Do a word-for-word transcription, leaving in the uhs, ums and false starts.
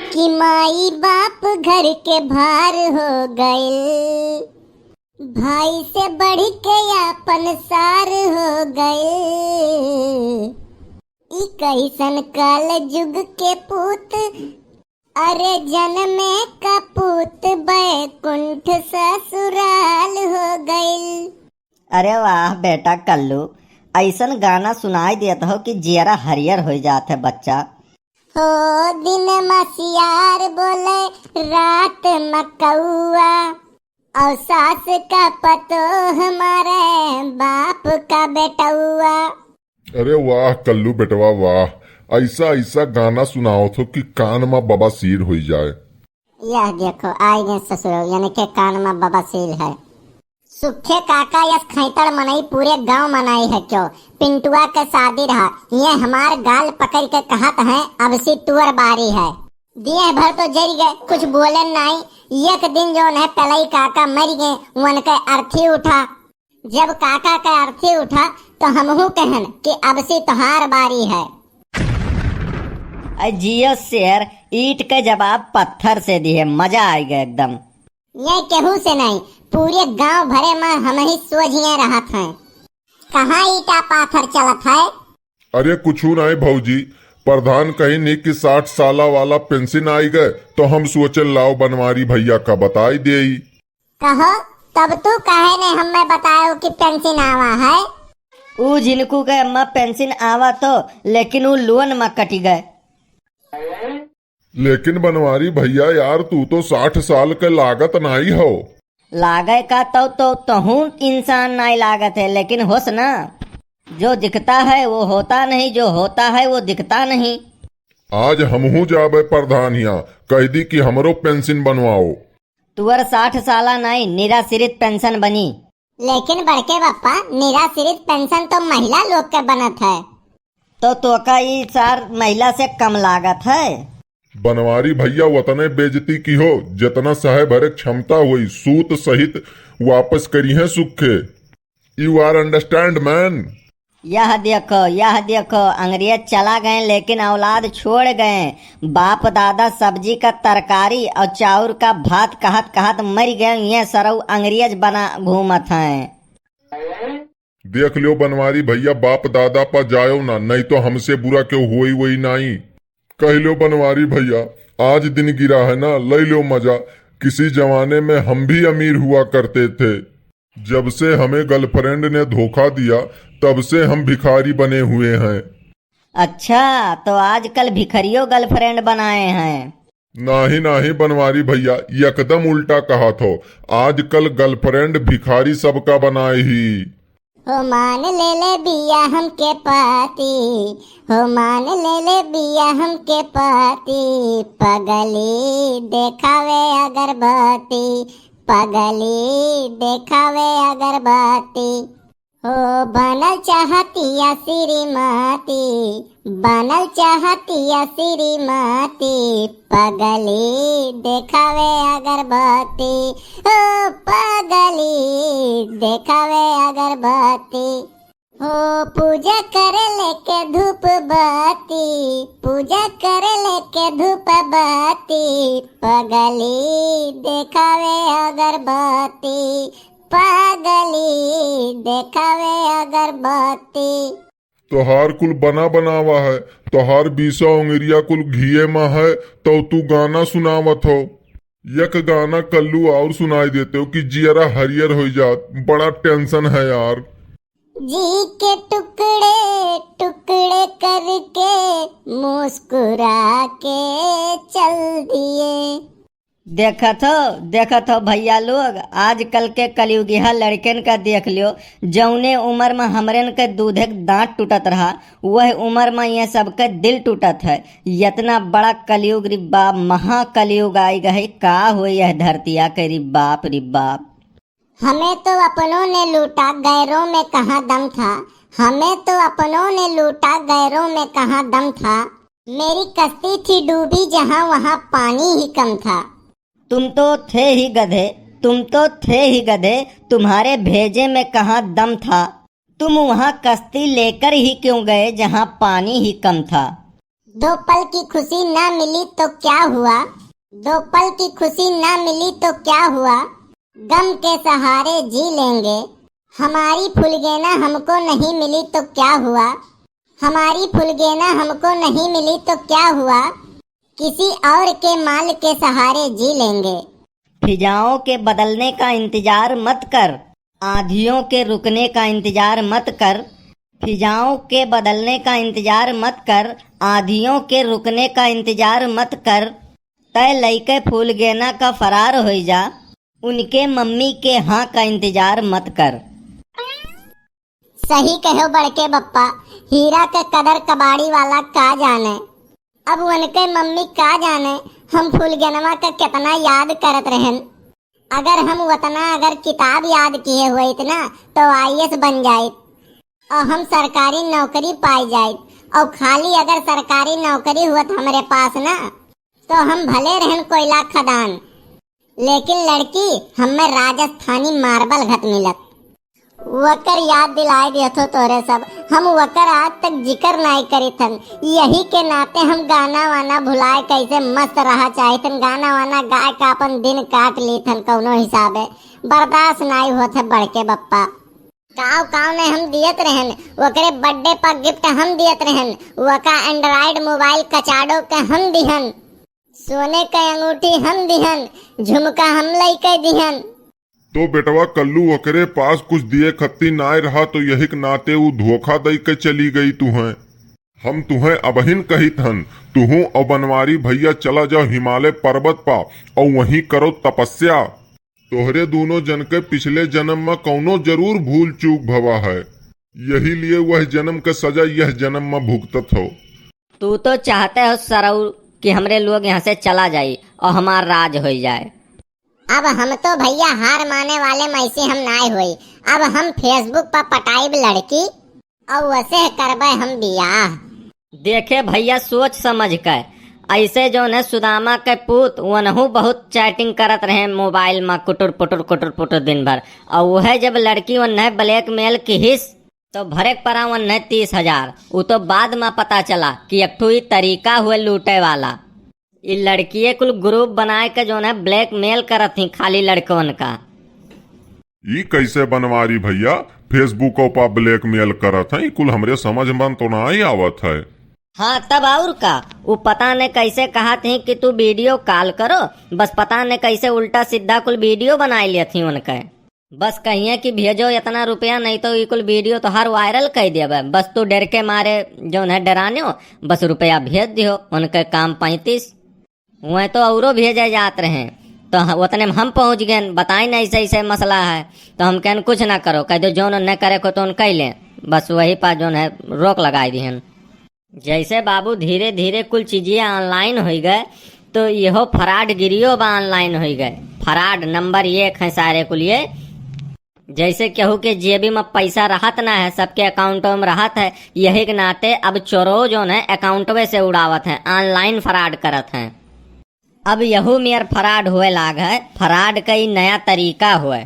कि माई बाप घर के भार हो गइल, भाई से बढ़ के आपन सार हो गइल। ई कइसन कल जुग के पूत, अरे जनमे का पूत बैकुंठ ससुराल हो गइल। अरे वाह बेटा कल्लू, अइसन गाना सुनाई देत हो कि जियरा हरियर होइ जात है बच्चा। हो दिन मा सियार बोले रात मा कौआ, और सास का पतोह मारे बाप का बेटौआ। अरे वाह कल्लू बेटवा वाह, अइसा अइसा गाना सुनावत हो कि कान मा बवासीर होइ जाए। यह देखो, आइ गए ससुरो, यानी के कान मा बवासीर है। सुखे काका यस खैतड़ मनई पूरे गांव मनाई है क्यों? पिंटुआ के शादी रहा, ये हमार गाल पकड़ के कहत हैं, अब सी तुअर बारी है। दिए भर तो जरि गए, कुछ बोले नाई। एक दिन जौन है पेलई काका मरि गए, उनके अर्थी उठा। जब काका के अर्थी उठा, तो हमहू कहन कि अब सी तोहार बारी है। अ जियो शेर, ईंट के जवाब पत्थर से दिहे, मजा आइ गए एकदम। ये केहू से नहीं, पूरे गांव भरे मा हमही सोझिए रहत हैं। कहाँ ईंटा पाथर चलत है? अरे कुछू नहीं भौजी, प्रधान कहिन कि साठ साला वाला पेंशन आइ गए, तो हम सोचेन लाओ बनवारी भैया का बताई देई। कहो, तब तू काहे ने हमें बतायो कि पेंशन आवा है? ऊ झिनकू के अम्मा पेंशन आवा तो, लेकिन ऊ लोन मा कटि गए। लेकिन बनवारी भैया यार, तू तो साठ साल के लागत नाई हो। लागे का तो, तो तहूँ इंसान नाई लागत है, लेकिन होस ना, जो दिखता है वो होता नहीं, जो होता है वो दिखता नहीं। आज हमहू जाबे प्रधान हियाँ, कह दी कि हमरो पेंशन बनवाओ। तुअर साठ साला नाई, निराश्रित पेंशन बनी। लेकिन बड़के बप्पा, निराश्रित पेंशन तो महिला लोग के बनत है। तो तोका ई सार महिला से कम लागत है? बनवारी भैया, वतने बेइज्जती किहो, जितना सहे भरे क्षमता होई, सूत सहित वापस करिहें सुखे। You are understand, man? यह देखो, यह देखो, अंग्रेज चला गए लेकिन औलाद छोड़ गए। बाप दादा सब्जी का तरकारी और चाउर का भात कहत कहत मर गए, ये सरऊ अंग्रेज बना घूमत हैं। देख ल्यो बनवारी भैया, बाप दादा पा जायो ना, नहीं तो हमसे बुरा क्यों होई वही नाई। कह ल्यो बनवारी भैया, आज दिन गिरा है ना, ले ल्यो मजा। किसी जमाने में हम भी अमीर हुआ करते थे। जब से हमें गर्लफ्रेंड ने धोखा दिया, तब से हम भिखारी बने हुए हैं। अच्छा, तो आजकल भिखरियो गर्लफ्रेंड बनाए हैं? नाही, नाही बनवारी भैया, एकदम उल्टा कहत हो। आजकल गर्लफ्रेंड भिखारी सबका बनाए ही। हो मान ले ले बिया हमके पाती, हो मान ले ले बिया हमके पाती, पगली देखावे अगरबत्ती, पगली देखावे अगरबत्ती। हो बनल चाहतिया श्रीमती, बनल चाहतिया श्रीमती, पगली देखावे अगरबत्ती, हो पगली देखावे अगरबत्ती। हो पूजा करे लेके धूप बत्ती, पूजा करे लेके धूप बत्ती, पगली देखावे अगरबत्ती, पगली देखावे अगरबत्ती। तोहार कुल बना बनावा है, तोहार बीसा उंगरिया कुल घिये मा है, तो तू गाना सुनावत हो। एक गाना कल्लू और सुनाई देते हो कि जियरा हरियर हो जात, बड़ा टेंशन है यार। जी के टुकड़े टुकड़े करके मुस्कुरा के चल दिए। देखत हो, देखत हो भैया लोग, आजकल के कलयुगिहा लड़कन का देख लियो, जौने उम्र में हमरन के दूधे के दांत टूटत रहा, वह उम्र में ये सबके दिल टूटत है। इतना बड़ा कलयुग रे बाप, महाकलयुग आई गए, का हो यह धरतिया के रे बाप रे बाप। हमें तो अपनों ने लूटा, गैरों में कहाँ दम था। हमें तो अपनों ने लूटा, गैरों में कहाँ दम था। मेरी कश्ती थी डूबी जहाँ, वहाँ पानी ही कम था। तुम तो थे ही गधे, तुम तो थे ही गधे, तुम्हारे भेजे में कहाँ दम था। तुम वहाँ कश्ती लेकर ही क्यों गए, जहाँ पानी ही कम था। दो पल की खुशी ना मिली तो क्या हुआ, दो पल की खुशी ना मिली तो क्या हुआ, गम के सहारे जी लेंगे। हमारी फुलगेना हमको नहीं मिली तो क्या हुआ, हमारी फुलगेना हमको नहीं मिली तो क्या हुआ, किसी और के माल के सहारे जी लेंगे। फिजाओं के बदलने का इंतजार मत कर, आंधियों के रुकने का इंतजार मत कर। फिजाओं के बदलने का इंतजार मत कर, आंधियों के रुकने का इंतजार मत कर। तय लइके फूलगेना का फरार होइ जा, उनके मम्मी के हाँ का इंतजार मत कर। सही कहो बड़के बप्पा, हीरा के कदर कबाड़ी वाला का जाने। अब उनके मम्मी का जाने हम फूलगेनवा का कितना याद करत रहन। अगर हम उतना अगर किताब याद किए होइत ना तो आईएएस बन जाइत और हम सरकारी नौकरी पाई जाइत। और खाली अगर सरकारी नौकरी हुअत हमरे पास ना तो हम भले रहन कोयला खदान, लेकिन लड़की हमें राजस्थानी मार्बल घट मिलत। वकर याद दिलाए दियत हो तोरे सब, हम वकर आज तक जिक्र नाई करित हन। यही के नाते हम गाना वाना भुलाए कैसे मस्त रहा चाहित हन, गाना वाना गाए का अपन दिन काट लीत हन कौनो हिसाबे। बर्दाश्त नाई होत है बड़के बप्पा। काव काव ने हम दियत रहन, वकरे बर्थडे पर गिफ्ट हम दियत रहन, वका एंड्रॉइड मोबाइल कचाड़ो के हम दिहन, सोने के अंगूठी हम दिहन, झुमका हम लइके दिहन। तो बेटवा कल्लू ओकरे पास कुछ दिए खत्ती नाय रहा तो यही के नाते ऊ धोखा दई के चली गई तुहें। हम तुहें अबहिन कहित हन, तुहूं और बनवारी भैया चला जाओ हिमालय पर्वत पा और वहीं करो तपस्या। तोहरे दोनों जन के पिछले जन्म में कौनो जरूर भूल चूक भवा है, यही लिए वह जन्म के सजा यह जन्म में भुगतत हो। तू तो चाहते हो सरऊ कि हमरे लोग यहाँ से चला जाई और हमार राज होई जाए। अब हम तो भैया हार माने वाले में से हम नाय होई। अब हम Facebook पर पटाइब लड़की और वसे करबे हम बियाह। देखे भैया सोच समझ के, ऐसे जौन है सुदामा के पूत वनहू बहुत चैटिंग करत रहे मोबाइल में कुटुर पुटुर कुटुर पुटुर दिन भर। और वह जब लड़की वन्हे ब्लैकमेल किहिस तो भरे के पड़ा वन्हे तीस हजार। उ तो बाद में पता चला कि एक ठो ई तरीका हुए लूटे वाला। ई लड़किए कुल ग्रुप बनाए के जौन है ब्लैकमेल करत ही खाली लड़कवन का। ई कैसे बनवारी भैया Facebook पर ब्लैकमेल करत है, ई कुल हमरे समझ में तो ना ही आवत है। हाँ तब और का, उ पता ने कैसे कहत ही कि तू वीडियो कॉल करो, बस पता ने कैसे उल्टा सीधा कुल वीडियो बनाए लेत ही उनके। बस कहिए कि भेजो इतना रुपया, नहीं तो ई कुल वीडियो तोहार वायरल कर देबे। बस तू डर के मारे जौन है डरान्यो, बस रुपया भेज दियो, उनके काम पैंतीस। वह तो औरो भेजे जात रहे, तो ह-, उतने में हम पहुँच गए, बताए ना ऐसे ऐसे मसला है, तो हम कहन कुछ ना करो, कह दो जौन न करे को तो उन कह लें, बस वही पर जौन है रोक लगाई दिहन। जैसे बाबू धीरे धीरे कुल चीजें ऑनलाइन होइ गए, तो यहो फ्रॉड गिरियो बा ऑनलाइन होइ गए। फ्रॉड नंबर एक है सारे कुल ये। जैसे केहू के जेबी में पैसा रहत ना है, सबके अकाउंटों में रहत है, यही के नाते अब चोरो जौन है अकाउंटवे से उड़ावत है, ऑनलाइन फ्रॉड करत है। अब यहू मेर फ्रॉड हुए लाग है, फ्रॉड का ई नया तरीका हुए।